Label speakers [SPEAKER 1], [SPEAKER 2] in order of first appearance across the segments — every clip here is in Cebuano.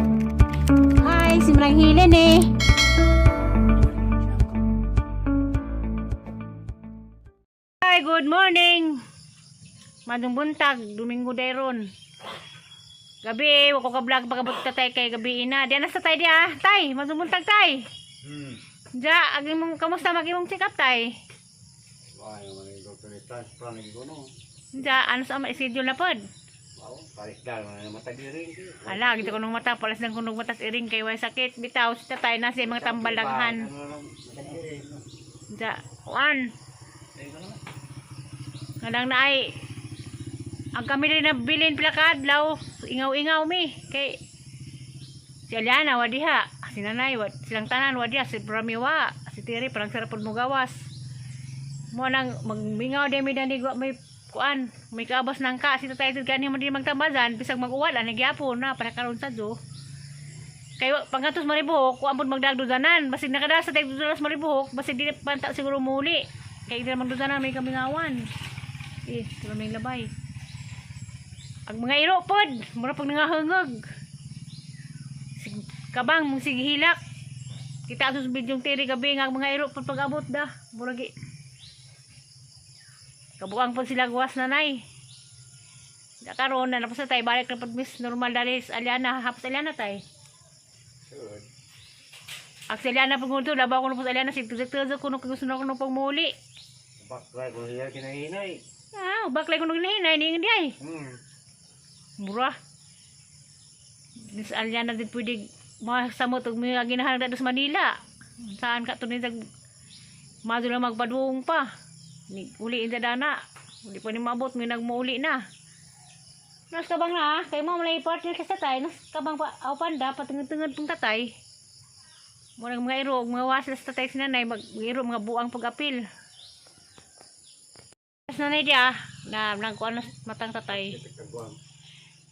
[SPEAKER 1] Hi, si Manang Hilen eh. Hi, good morning. Madung buntag, Domingo dayron. Gabi, wa ko ka vlog pagabot ta tay kay gabi ina. Diyan na sa tay diya. Tay, madung buntag tay. Ja, agi mong kamusta magi mong check up tay?
[SPEAKER 2] Ay, naman yung doktor ni transplant lagi ko no.
[SPEAKER 1] Ja, ano sa ama schedule na pod?
[SPEAKER 2] Wow, paris dal man mata diri.
[SPEAKER 1] Ala, gito ko nung mata, palas lang kunog mata sa iring kay way sakit. Bitaw si tatay na siya mga tambal daghan. Ja, kuan. Ngadang na ay ang kami rin nabilin pila ka adlaw, ingaw-ingaw mi kay si Aliana wa diha, si Nanay wa, silang tanan wa diha, si Brami wa, si Tiri parang sarap pod mo gawas. Mo nang magmingaw di mi dani wa may kuan, may kaabos nang ka si tatay jud gani mo di magtambasan bisag mag-uwal ani gyapon na para karon sa jo. Kay pangatos maribuhok, kuan pud magdagdudanan, basig nakadasa tay dudas maribuhok, basig di panta siguro muli. Kay di naman dudanan may kamingawan. Eh, wala may labay. Ang mga iro pod, mura pag nangahangag. Sig kabang mong sighilak. Kita ato sa video tiri gabi nga ang mga iro pod pag-abot da. Mura gi. Kabuang pod sila gawas nanay. Da karon na napos na tay balik na pod miss normal dali sa Aliana, hapos Aliana tay. Ang si Aliana pag nguto, labaw ko na po sa Aliana, sig tuzak kuno gusto na kuno pag muli.
[SPEAKER 2] Baklay ko siya kinahinay.
[SPEAKER 1] Ah, baklay kuno ginahinay ni hindi ay. Mura. Nis Aliana din pwede mga samot og mga ginahan na sa Manila. Saan ka to ni tag madula magpaduong pa. Ni uli inda dana. Uli pa ni maabot may nagmuuli na. Nas kabang na, kay mo malay partner ka sa tay, nas kabang pa aw panda patungod-tungod pong tatay. Murag mga iro, mga waslas tatay si nanay, mag iro mga buang pag-apil. Nas nanay dia, na nagkuan na matang tatay.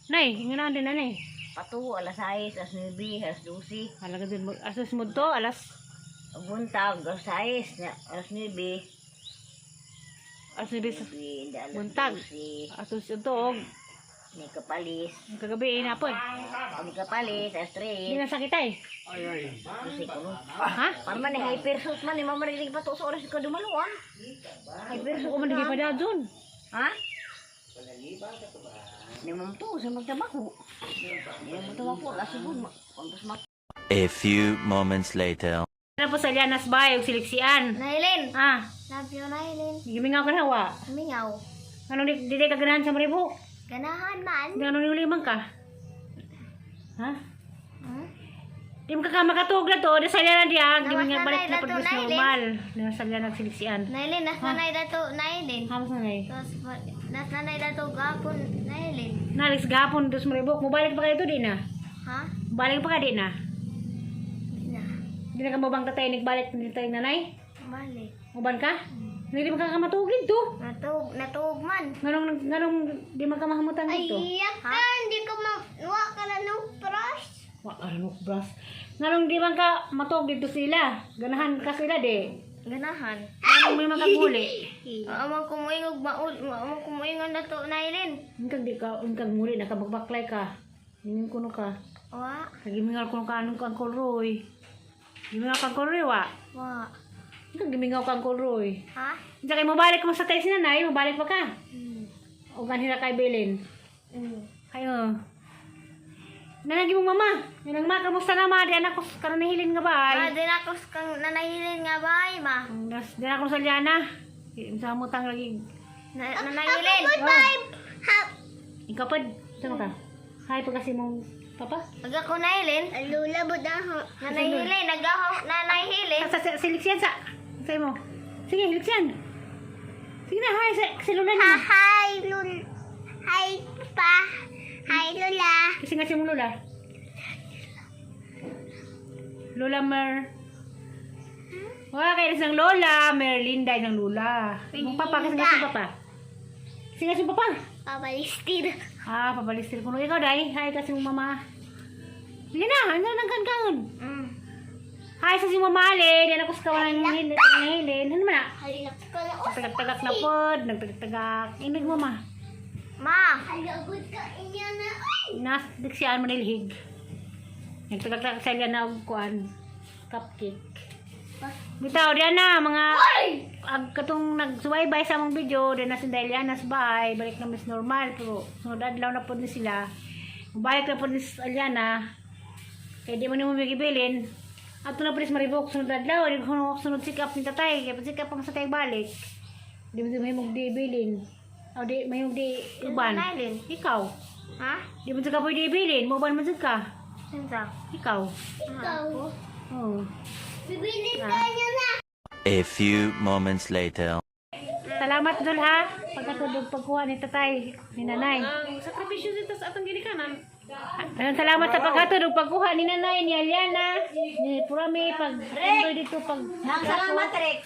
[SPEAKER 1] Nay, inganan din nanay.
[SPEAKER 3] Pato, alas 6, alas 9, alas 12.
[SPEAKER 1] Halaga din mo, asos mo to, alas,
[SPEAKER 3] Buntag, alas 6, alas 9.
[SPEAKER 1] alas 9 sa
[SPEAKER 3] Hindi, alas
[SPEAKER 1] Buntag.
[SPEAKER 3] 12.
[SPEAKER 1] asos ito, og,
[SPEAKER 3] May kapalis.
[SPEAKER 1] kagabi, inapod.
[SPEAKER 3] May kapalis, alas
[SPEAKER 1] Hindi
[SPEAKER 3] 3.
[SPEAKER 1] na sakit ay.
[SPEAKER 2] Ay ay.
[SPEAKER 3] Kasi ko no.
[SPEAKER 1] Ha?
[SPEAKER 3] Para man, eh, hypersus man, eh, mamarinig pa to sa oras ka dumalo, ah. Hypersus
[SPEAKER 1] Ako man di pa dyan.
[SPEAKER 3] Ha? Hindi mo to, sa magtrabaho. Hindi mo to ako, kasi pagkas mat.
[SPEAKER 4] A few moments later.
[SPEAKER 1] Ano po sa Lianas Bay, og siliksian.
[SPEAKER 5] Nailin!
[SPEAKER 1] Ah,
[SPEAKER 5] Love you, Nailin.
[SPEAKER 1] gimingaw ka na, wa.
[SPEAKER 5] Mingaw.
[SPEAKER 1] Anong di, di ka ganahan sa maribo?
[SPEAKER 5] Ganahan man.
[SPEAKER 1] Ano ni ulimang ka? Ha?
[SPEAKER 5] Hmm?
[SPEAKER 1] Di mo ka ka makatug na to, di sa Liana diya, di mo
[SPEAKER 5] Nawas
[SPEAKER 1] nga
[SPEAKER 5] na
[SPEAKER 1] balik
[SPEAKER 5] na,
[SPEAKER 1] na pag
[SPEAKER 5] dato, Nailin.
[SPEAKER 1] normal. Di sa Liana siliksian.
[SPEAKER 5] Nailin, nas nanay dato, Nailin.
[SPEAKER 1] Halos na nay.
[SPEAKER 5] Tapos, nas nanay dato gapon, Nailin.
[SPEAKER 1] Nalis gapon dos maribok, mobalik pa ka dito di na.
[SPEAKER 5] Ha?
[SPEAKER 1] Balik pa ka di na.
[SPEAKER 5] Na.
[SPEAKER 1] Di na ka mabang tatay nagbalik ni tayo nanay.
[SPEAKER 5] Balik.
[SPEAKER 1] Uban ka? Hindi di man ka kamatugid to.
[SPEAKER 5] Natug, natug man.
[SPEAKER 1] Nganong nganong di man ka mahamutan dito?
[SPEAKER 5] Iyak ka, hindi ko ma... Wa ka na nung brush.
[SPEAKER 1] Wa ka no brush. Nganong di man ka matug dito sila? Ganahan ka sila di.
[SPEAKER 5] Ganahan.
[SPEAKER 1] Nganong may makaguli?
[SPEAKER 5] Amang kumuingog maul, amang kumuingog na to, Nailin.
[SPEAKER 1] Ingkag di ka, ingkag muli nakabagbaklay ka. Ingin kuno ka.
[SPEAKER 5] Wa,
[SPEAKER 1] Kagimingaw kuno ka anong kang Roy. Gimingaw kang Roy wa.
[SPEAKER 5] wa.
[SPEAKER 1] Ingkag gimingaw kang Roy.
[SPEAKER 5] Ha?
[SPEAKER 1] Diyan kay mobalik mo sa tayo si nanay, mobalik pa ka. O ganhira kay Belen. Kayo. Nanagi mong mama. Nanang ma, kamusta na ma? Di anak ko, karon nahilin nga ba?
[SPEAKER 5] Ah, din ako kang nanahilin nga ba, ma?
[SPEAKER 1] Nas, di ako sa Liana. Sa mo tang lagi.
[SPEAKER 5] Na, nanahilin.
[SPEAKER 1] Oh. Ikaw pa, sama ka. Hi, pag kasi mong papa.
[SPEAKER 5] Pag ako nahilin, lula budang nanahilin, nagaho nanahilin.
[SPEAKER 1] Sa siliksiyan sa. Sa mo. Sige, siliksiyan. Sige na, hi, sa lula niyo.
[SPEAKER 5] Hi, lul. Hi, pa. Hi, lula.
[SPEAKER 1] Kasi nga siya mong lola. Lola Mer. Wala kayo isang lola. Merlinda isang lola. Mong papa, kasi nga siya papa. Kasi nga siya papa.
[SPEAKER 5] Pabalistir.
[SPEAKER 1] Ah, papalistir ko. Ikaw, day. Hi kasi mong mama. Sige na, ano nang kankaon? Hi sa si Mama Ali, di na ko sa kawalan ng hilin, ng hilin. Ano man na?
[SPEAKER 5] Halak ka na.
[SPEAKER 1] Tagak-tagak na pod, nagtagak-tagak. Inig mama.
[SPEAKER 5] Ma. Halagod ka inya na.
[SPEAKER 1] Nas diksian mo nilhig. Nagtagak-tagak sa iya na og kuan cupcake. Bitaw diyan na mga ag katong nagsubaybay sa among video, di na si Deliana sa bahay, balik na mas normal pero sunod adlaw na pod ni sila. Balik na pod ni si Aliana. Kay di mo nimo gibilin. Ato na pod is maribok sunod adlaw, di ko sunod sikap ni tatay, kay pag sikap pa sa tay balik. Di mo mahimong di bilin. O di mahimong di uban.
[SPEAKER 5] Nailin?
[SPEAKER 1] Ikaw.
[SPEAKER 5] Ha?
[SPEAKER 1] Di mo ka pwede ibilin, mo man jud ka.
[SPEAKER 5] Saan?
[SPEAKER 1] Ikaw.
[SPEAKER 5] Ikaw.
[SPEAKER 1] Oo.
[SPEAKER 5] Bibilin ka niya na.
[SPEAKER 4] A few moments later.
[SPEAKER 1] Salamat Dul ha. Pagkatulog pagkuha ni tatay, ni nanay.
[SPEAKER 3] Ang sakripisyo dito sa atong ginikanan.
[SPEAKER 1] Daghang salamat sa paghatod ug pagkuha ni nanay, ni Aliana, ni Purami, pag tuloy dito pag
[SPEAKER 3] Ang salamat, Rick.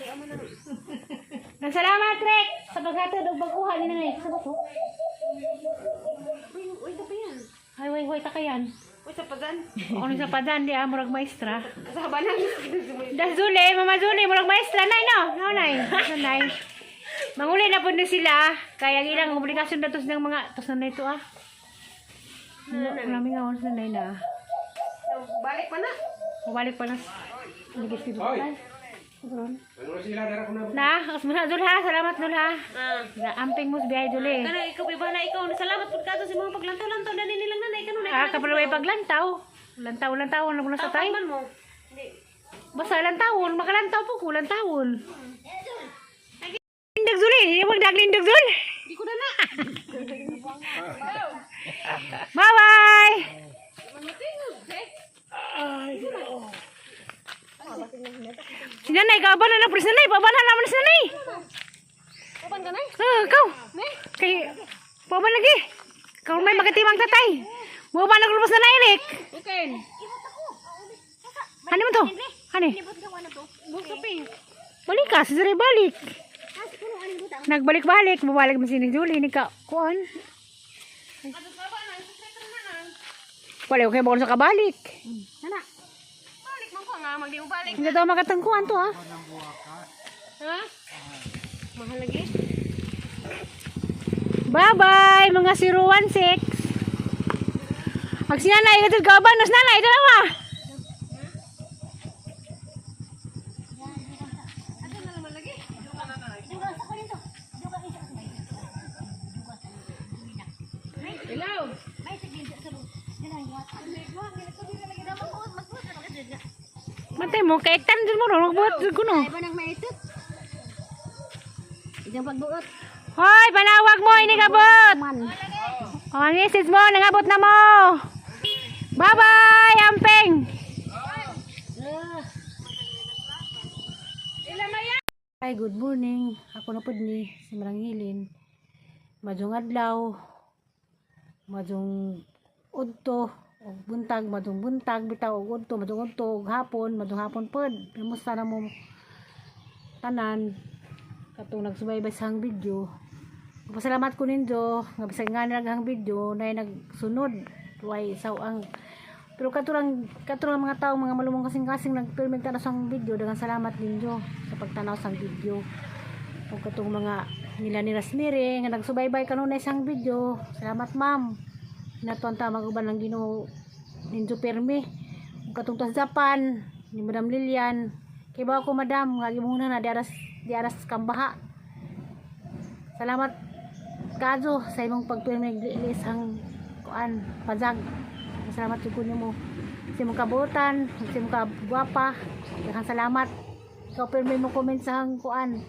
[SPEAKER 1] Daghang salamat Rek sa paghatod ug pagkuha ni nanay. Sa ba to?
[SPEAKER 3] Uy, uy, tapayan.
[SPEAKER 1] Ay, way, way, takayan.
[SPEAKER 3] Uy, sa padan.
[SPEAKER 1] Ako ni sa padan, di ah, murag maestra.
[SPEAKER 3] Sa habanan.
[SPEAKER 1] Das Zule, Mama Zule, murag maestra, nay no? No, nay. No, nay. Manguli na po ni sila. Kaya ang ilang obligasyon na tos ng mga, tos na ito ah. Marami nga oras na nay na. Ah.
[SPEAKER 3] Balik pa na.
[SPEAKER 1] Mabalik pa na. Ligit dito pa.
[SPEAKER 2] Ano sila dara ko na.
[SPEAKER 1] Na, kasmuna Zul ha. Salamat Zul ha.
[SPEAKER 3] Ah.
[SPEAKER 1] Na, amping mo sa biyahe Zul eh.
[SPEAKER 3] Kana ikaw iba na ikaw. Salamat pud kato sa mga paglantaw-lantaw na nilang nanay kanunay.
[SPEAKER 1] Ah, kapalaway paglantaw. Lantaw, lantaw. Ano ko na sa tay?
[SPEAKER 3] Man mo.
[SPEAKER 1] Basta lantawon, makalantaw po ko, lantawon. Lindog Zul eh. Hindi mo daglindog Zul.
[SPEAKER 3] Di ko na na.
[SPEAKER 1] Bye-bye! Si nanay, kaaban na na, si nanay, paaban na naman si nanay.
[SPEAKER 3] Uban ka nay.
[SPEAKER 1] Ah, ikaw. Kay, paaban lagi. Ikaw may magatimang tatay. Muban na kulubos na nanay, Rick.
[SPEAKER 3] Okay.
[SPEAKER 1] Ano mo to? Ano?
[SPEAKER 3] Bukaping.
[SPEAKER 1] Balik ka, si Zuri, balik. Nagbalik-balik, bumalik mo si ni Julie, ni ka, kuan. Wala ko kayo sa kabalik.
[SPEAKER 3] Nana. Balik man ko nga magdi mo balik.
[SPEAKER 1] Hindi daw makatangkuan to, ha?
[SPEAKER 3] Ha? Mahal lagi.
[SPEAKER 1] Bye-bye, mga 016. Pag si nanay, ito ka ba? Nas nanay, dalawa.
[SPEAKER 3] Hello.
[SPEAKER 1] Mantay mo, kay tan dyan mo, ro, magbuhat dyan ko, no.
[SPEAKER 3] Isang pagbuot.
[SPEAKER 1] Hoy, panawag mo, inigabot. O, ang isis mo, nangabot na mo. Bye-bye, amping. Hi, good morning. Ako na pud ni si Marangilin. Madjong adlaw. Madjong udto og buntag, madjong buntag bitaw og udto, madjong udto og hapon, madjong hapon pod. Kamusta na mo tanan katong nagsubaybay sa hang video. Pasalamat ko nindo nga bisag nga nila ang video na nagsunod way saw ang pero katurang katurang mga tao mga malumong kasing-kasing nagpirming tanaw sa video, daghang salamat ninyo sa pagtanaw sa video. Ug katong mga nila ni Rasmire nga nagsubaybay kanunay sa video, salamat ma'am. Natuan ta mag-uban ng Ginoo ninyo pirmi. Ug katong tas Japan ni Madam Lilian, kay ba ako madam nga gimuna na diaras diaras kambaha. Salamat kadyo sa imong pagpirmi isang kuan pajag. Salamat jud ko nimo sa imong kabuotan, sa imong kagwapa. Daghang salamat. Ikaw pirmi mo comment sa hang kuan.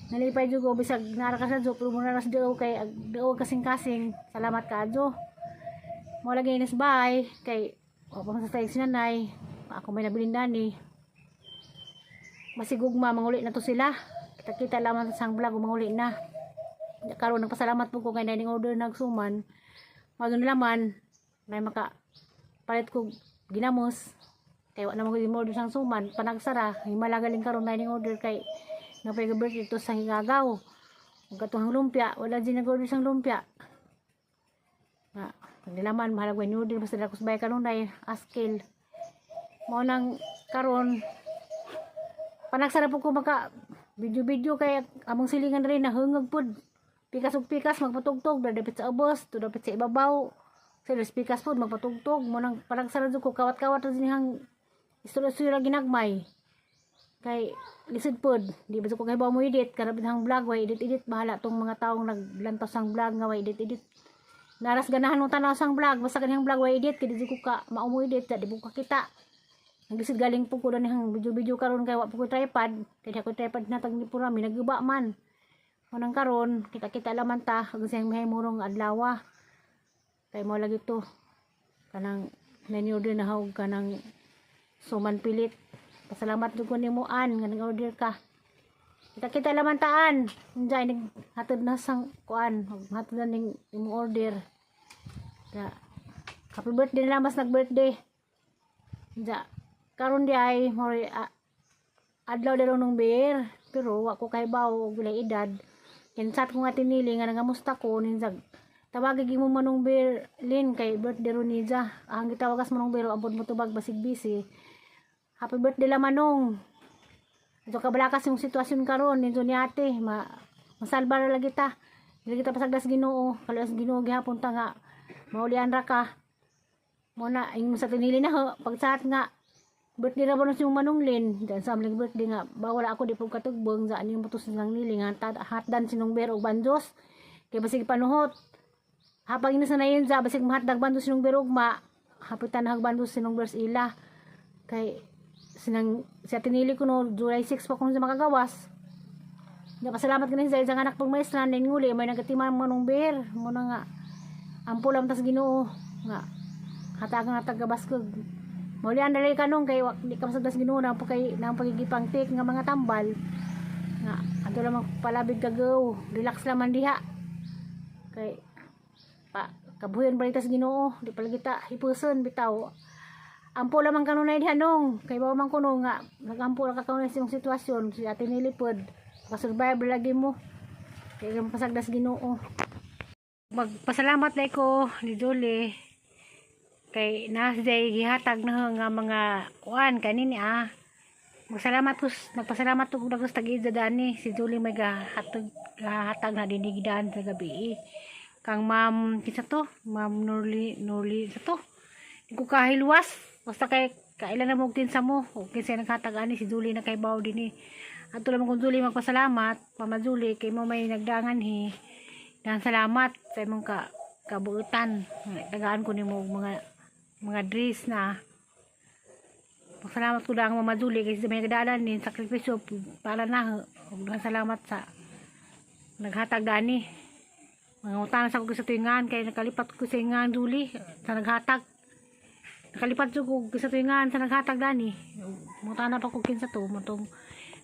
[SPEAKER 1] Nalipay jud ko bisag nara ka sa joke pero muna ra sa joke kay daog kasing-kasing. Salamat kadyo. Mo lagi inis bye kay wa pa man sa tayo si nanay. Ako may nabilin dani. Masigugma manguli na to sila. Kita-kita lamang sa sang vlog manguli na. Karon nagpasalamat po ko kay ning order nagsuman. Mao na laman may maka palit ko ginamos. Kay wa na mo ko order sang suman panagsara himala galing karon na ning order kay napay birthday to sa hingagaw. Ug katong lumpia wala din nag-order sang lumpia. Nga pagnilaman mahalag ni order basta dako sa bay kanunay askil. Mao nang karon Panagsara po ko maka video-video kay among silingan rin nahungag pud. Pikas ug pikas magpatugtog, dapit sa ubos, to dapit sa ibabaw. Sa pikas pud magpatugtog mo nang panagsara jud ko, kawat-kawat ra dinihang istorya ra ginagmay. Kay lisod pod, di ba ko kahibaw mo edit karabit hang vlog, way edit edit. Bahala tong mga taong naglantos ang vlog nga way edit edit. Naras ganahan mo tanaw sang vlog, basta kanihang vlog way edit, kay di ko ka mao mo edit, di ko kakita. Naglisod galing po ko hang video video karon kay wa po ko tripod, kay di ako tripod na tag ni pura mi naguba man. Unang karon kita kita laman ta ug siyang mihay murong adlaw. Kay mo lagi to kanang nani order na hawg kanang suman pilit. Pasalamat jud ko nimo, An, nga nag-order ka. Kita-kita laman taan. Unjay naghatod na sang kuan, hatod na ning imong order. Da. Happy birthday na lang mas nag-birthday. Unja. Karon di ay mori adlaw daro nung beer, pero wa ko kahibaw og walay edad. Kinsat ko nga tinili nga nangamusta ko ninsag tawagi mo manong beer Lin kay birthday ro niya. Ang gitawagas manong beer abot mo tubag basig busy. Happy birthday lang, manong. Ito kabalakas yung sitwasyon karon ninyo ni ate, ma masalba ra lagi ta. Dili kita pasagdas Ginoo, kaluwas Ginoo gihapon ta nga maulian ra ka. Mo na ingon sa tinili na ho, pagsaat nga birthday ra ba yung manong Lin, dan sa amling birthday nga bawal ako di po katugbong sa aniyong butos ng nili nga hatdan sinong ber og banjos. Kay basig panuhot. Hapag ina sa nayin sa basig mahatdag banjos sinong ber ugma, hapitan hag banjos sinong ber ila. Kay sinang siya tinili ko no July 6 pa kung sa makagawas. Nga pasalamat ganin sa isang anak pong maestra ning nguli may nagatiman mo nung beer mo na nga ampo lang tas Ginoo nga hatagan nga tagabaskog. Maulian dali kanong kay di ka masagdas Ginoo na po kay nang pagigipang tik nga mga tambal nga adto lamang palabig kagaw, relax laman diha kay pa kabuhian balitas Ginoo, di palagi ta hipuson bitaw. Ampo lamang kanunay diha nong kay bawa man kuno nga nagampo ra ka kanunay sa imong sitwasyon. Si Ate Nili pod makasurvive lagi mo kay kay pasagdas Ginoo. Magpasalamat na ko ni Julie kay nasa gihatag na nga mga kuan kanini ah. Magsalamat ko, magpasalamat ko dagos tag-ida dani si Julie may gahatag gahatag na dinigdan sa gabi kang Ma'am kinsa to, Ma'am Nurli, Nurli sa to. Di ko kahilwas basta kay kailan na mo kinsa mo o kinsa naghatag ani si Julie na kay baw dinhi. Ato lamang kung Julie magpasalamat. Mama Julie, kay mo may nagdangan hi. Daghang salamat sa imong ka kabuutan. Tagaan ko nimo og mga dress na. Pasalamat ko lang, Mama Julie, kasi may nagdalan din sakripisyo para na ug daghang salamat sa naghatag dani. Mga utang sa ko sa tuingan kay nakalipat ko sa ingan, Julie, sa naghatag. Nakalipat ko sa tuingan sa naghatag dani. Mutana pa ko kinsa to motong.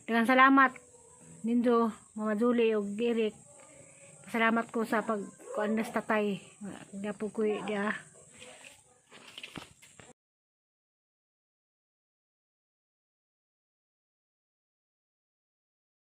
[SPEAKER 1] Daghang salamat nindo, Mama Julie ug Eric. Pasalamat ko sa pag kuan na tatay. Di po ko di ah.